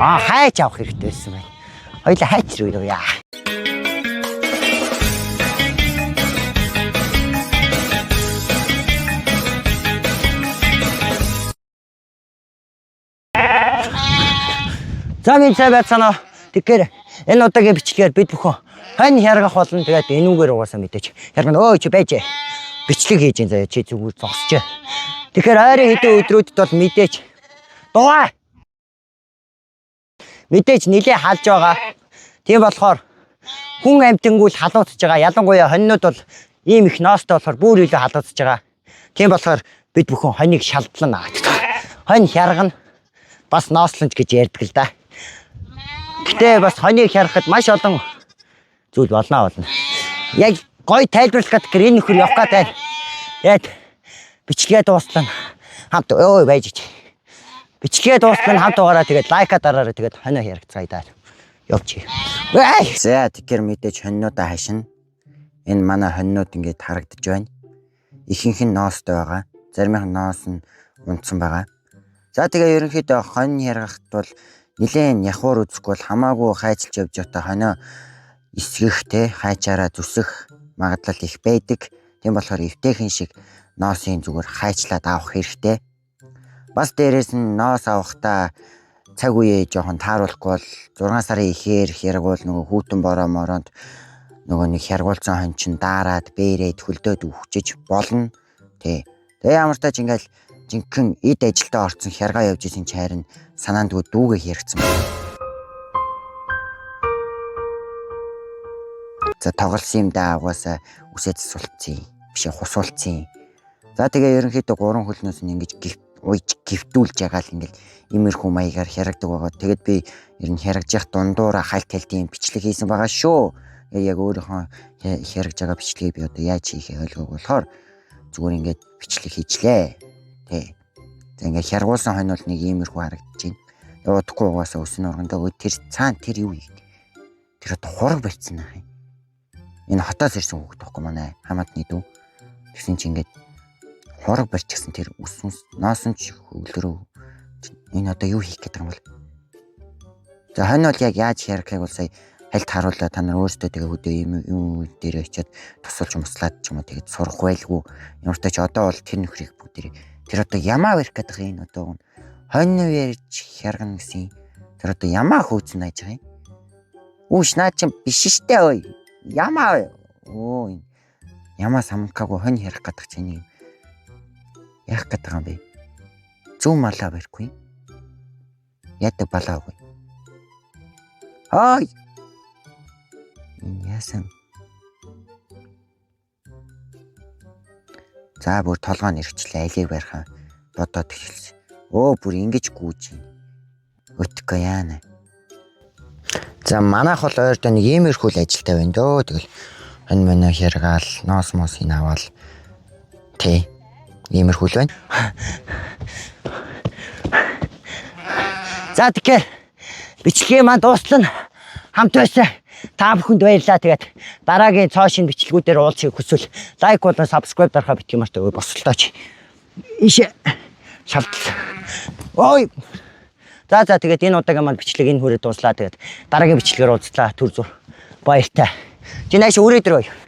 Аа, хайж авах хэрэгтэй байсан байна. Хоёлаа хайч руу явъя. За, минь сайн байцгаана уу? Тэгэхээр энэ удаагийн бичлэгээр бид бүхэн хонь хяргах болно. Тэгээд энүүгээр угаасаа мэдээж. Хяргана. Өө, чи байж. Бичлэг хийж ин заяа, чи зүгээр зогсож. Тэгэхээр ойрын хэдэн өдрүүдэд бол мэдээж дугаа. Мэдээж нилээ халж байгаа. Тийм болохоор хүн амьтангуул халууцж байгаа. Ялангуяа хонинууд бол ийм их ноостой болохоор бүр илүү халууцж байгаа. Тийм болохоор бид бүхэн хонийг шалдлана. Хонь хяргана. Бас ноослонч гэж ярьдаг л да. Гэтэ бас хонийг хярхад маш олон зүйл болно. Яг гой тайлбарлах гэхээр энэ нөхөр явах гэдэг. Яг бичлэгээ дууслаа. Хамт өө байж ич. Бичлэгээ дууслаа, хамт угаараа, тэгээд like аа дараарай, тэгээд хонио яригцгаая даа. Явчих. Эй! За, тэгэхээр мэдээж хонинуудаа хашина. Энэ манай хонинууд ингээд харагдаж байна. Ихэнх нь ноостой байгаа. Заримынх нь ноос нь унтсан байгаа. За, тэгээ ерөнхийдөө хонь хяргахт бол нилээн няхуур үзэхгүй бол хамаагүй хайчилж явж байхдаа хонио эсгэх те хайчаараа зүсэх магадлал их байдаг. Тийм болохоор эвтэйхэн шиг ноосыг зүгээр хайчлаад авах хэрэгтэй. Бас дээрээс нь ноос авахдаа цаг үеэ жоохон тааруулахгүй бол 6 сарын ихээр хяргуул нөгөө хүүтэн бороо мороонд нөгөө нэг хяргуулсан хон чин daarад бээрээд хөлдөөд үхчихэж болно. Тий. Тэгээ ямар тач ингээл жинхэнэ эд ажилдаа орцсон хяргаа явж исэн чи харин санаандгүй дүүгээ хяргцсан байна. За, тоглосон юм да, угаасаа үсээ засуулцсан. Биш, хусуулцсан. За, тэгээ ерөнхийдөө гурван хөлнөөс нь ингэж гиф уйж гифтүүлж байгаа л ингээл иймэрхүү маягаар хярагдаг байгаа. Тэгээд би ер нь хярагж явах дундуура хальт хальтын бичлэг хийсэн байгаа шүү. Яг өөрийнхөө хярагж байгаа бичлэгийг би одоо яаж хийхээ ойлгоогүй болохоор зүгээр ингээд бичлэг хийчлээ. Тэ. За, ингээд хяргуулсан хонь бол нэг иймэрхүү харагдаж байна. Удахгүй угаасаа өсөн ургандаа тэр цаана тэр юу юм? Тэр одоо хураг барьсан аа. Энэ хотоос ирсэн хүүхэд байхгүй манай хамаатны дүү. Тэгсэн чинь ингээд хураг барьчихсан, тэр үс үс ноосон ч хөглөрөө энэ одоо юу хийх гээд байгаа юм бол. За, хонь бол яг яаж хярахыг бол сая хальт харуулаа, та нар өөрсдөө тэгээ хөдөө юм юм дээр очиад тусалж муслаад ч юм уу тэгээд сурах байлгүй. Ямар ч тач одоо бол тэр нөхрийг бүгдээрээ тэр одоо ямаа барих гэдэг энэ одоо хонь ярьж хяргана гэсэн тэр одоо ямаа хөөцөн найж байгаа юм. Үүш наа чинь биш штэ ой. Ямаа өө, ямаа самкаагүй хонь ярих гэдэг чинь юм. Яах гээд байгаа юм бэ? Зүүн малаа барихгүй. Яадаг балаагүй. Ой. Энэ яасан? За, бүр толгой нь эргчлээ. Алийг барих бодоод эхэлсэн. Өө, бүр ингэж гүйж юм. Өтгөө яана. За, манайх бол ойрдоо нэг иймэрхүү л ажилтай байна дөө. Тэгэл хонь мөнөө хяргаал, ноос мосыг аваал. Тэ. Иймэрхүү л байна. За, тэгэхээр бичлэгийн маань дууслаа. Хамт байсан та бүхэнд баярлалаа. Тэгээд дараагийн цоо шинэ бичлэгүүдээр уулзахыг хүсвэл like болон subscribe дарахаа битгий мартаа. Босолтооч. Ийшээ шалдал. Ой. За, тэгээд энэ удаагийн маань бичлэг энэ хүрээ дууслаа. Тэгээд дараагийн бичлэгээр уулзлаа. Түр зуур. Баяртай. Чи нааш өрөө дөрөв.